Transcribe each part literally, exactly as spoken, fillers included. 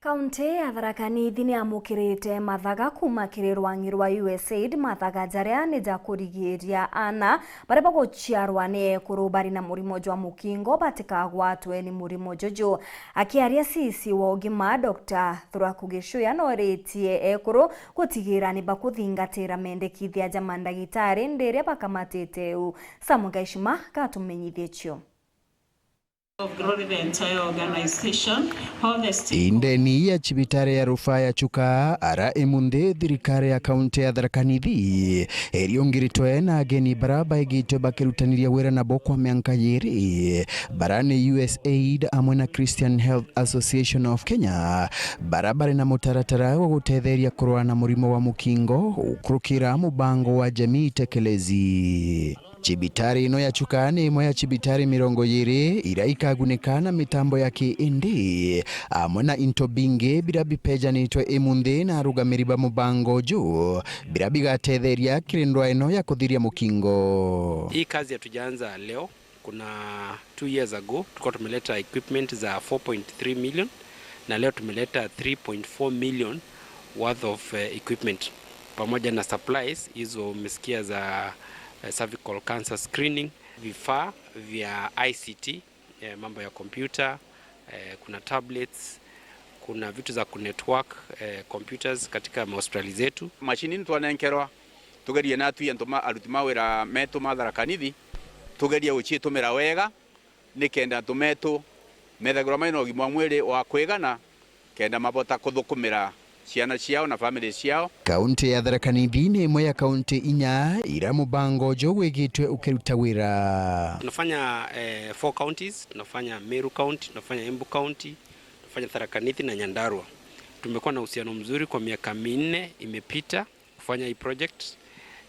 Kaunti ya Tharaka Nithi ni yamukirite mathaga kuuma kiri rwang'i rwa U S aid, mathaga jaria ni ja kurigiiria aana baria baguciarwa ni ekuru bari na murimo jwa mukingo batikagwatwe ni murimo juju. Akiaria C C wa ugima, Doctor Thuraku Gichuya nooritie ekuru gutigira ni bakuthingatira mendekithia ja mandagitari ndiria bakamatite u. Sam Gaishima gatumenyithie cio. Of Glory, the entire organization, all the stakeholders. Indeni ya cibitari ya rufaa ya Chuka, ara imunthi thirikari ya kaunti ya Tharaka Nithi iriungiritwe na ageni bara baigitwe bakirutaniria wira nabo kwa mianka yiri, bara ni U S aid amwe na Christian Health Association of Kenya, bara bari na mutaratara wa gutetheria kurwa na murimo wa mukingo gukurukira mubango wa Jamii Tekelezi. Cibitari ino ya Chuka ni imwe ya cibitari mirongo yiri iria ikagunika na mitambo ya kiindi, amwe na into bingi biria bipejanitwe imunthi na arugamiri ba mubango uju, biria bigatetheria kiri ndwaa ino ya kuthiria mukingo. Hii kazi hatujaanza leo. Kuna two years ago tulikuwa tumeleta equipment za four point three million, na leo tumeleta three point four million worth of, eh, equipment, pamoja na supplies hizo umesikia za, eh, cervical cancer screening, vifaa vya I C T, eh, mambo ya kompyuta, eh, kuna tablets, kuna vitu za kunetwork, eh, computers katika mahospitali zetu. Machine twanenkerwa, tugerie natwi antu ma, aruti ma wira metu ma Tharaka Nithi, tugerie guciitumira wega, nikenda antu metu methagirwa mai na ugima wa mwiri wa kwigana, kenda mabota kuthukumira ciana ciao na family ciao. Kaunti ya Tharaka Nithi ni imwe ya kaunti inya iria mubango uju wigitwe ukiruta wira. Tunafanya, eh, four counties, tunafanya Meru County, tunafanya Embu County, tunafanya Tharaka Nithi na Nyandarua. Tumekuwa na uhusiano mzuri kwa miaka minne imepita kufanya hii project,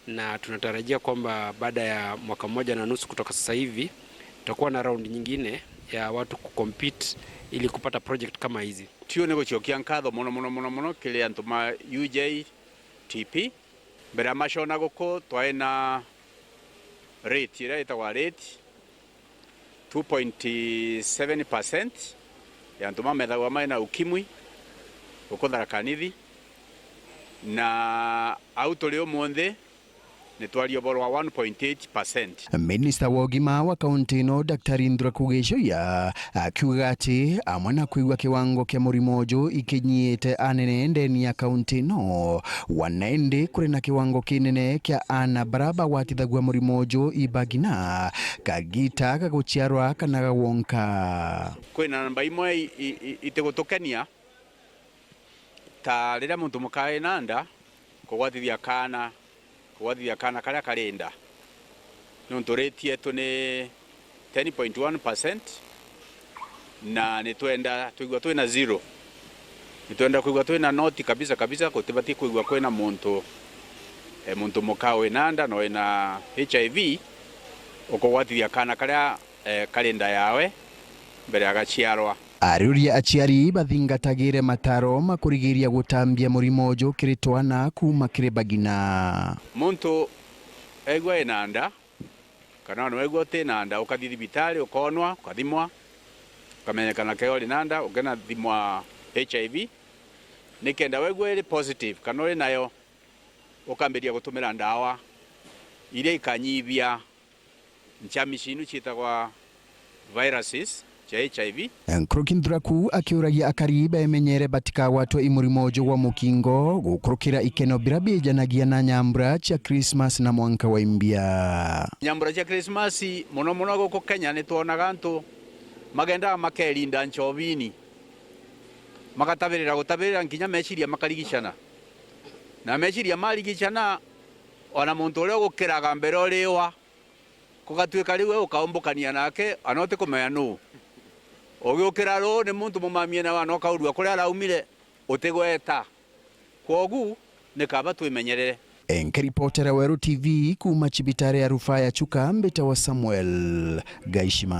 na tunatarajia kwamba baada ya mwaka mmoja na nusu kutoka sasa hivi, tutakuwa na round nyingine ya watu kucompete ili kupata project kama hizi. Tio ni gucokia nkatho mono, mono, mono, mono kiri antu ma U J T P. Mbere ya macona guku, twai na rate iria itagwa rate two point seven percent ya antu mamethagwa mai na ukimwi guku Tharaka Nithi, na au turi umunthi ni twaria uboro wa one point eight percent. Minista wa ugima wa kaunti ino, Daktari Nthuraku Gichuya, akiuga ati amwe na kwigua kiwango kia murimo uju ikinyiite anene ndeni ya kaunti ino, wana indi kuri na kiwango kinene kia aana bara bagwatithagua murimo uju ibagina, kagita ga guciarwa kana ga gwonka. Kwina namba imwe i, i, i, itigutukenia, ta riria muntu muka ena nda, kugwatithia kaana, kugwatithia kaana karia kari nda. Niuntu rate yetu ni ten point one percent, na nitwenda twigua twina zero. Nitwenda kwigua twina noti kabisa kabisa, gutibati kwigua kwina muntu, eh, muntu muka wina nda na wina H I V ukugwatithia kaana karia, eh, kari nda yawe mbere ya gaciarwa. Ariuria aciari bathingatagire mataro ma kurigiria gutambia murimo uju kiri twana kuuma kiri bagina. Muntu egua ena nda, kana ona wegua uti na nda, ukathi thibitari, ukoonwa, ukathimwa, ukamenyekana kethira uri na nda, ukanathimwa H I V. Nikenda wegua iri positive kana uri nayo, ukambiria gutumira ndawa iria ikanyibia nchami ciinu ciitagwa viruses cia H I V. Nkuruki Nthuraku akiuragia akari bemenyere batikagwatwe i murimo uju gwa mukingo, gukurukira ikeno bira biijanagia na nyambura cia Christmas na mwanka wa imbia. Nyambura cia Christmas, mono mono guku Kenya, nitwonaga antu magendaga makerinda nchobini, magatabirira gutabirira nkinya meciria makarigicana. Na meciria marigicana, ona muntu uria ugukiraga mbere uriwa, kugatuika riu we ukaumbukania nake, ana utikumenya nuu. Ugiukira ruu ni muntu mumamie nawe, ana ukaurua kuria araumire, utigweta. Kwogu, ni kaba twimenyerere. Nkiripotera Weru T V kuuma cibitari ya rufaa ya Chuka, mbitawa Samuel Gaishima.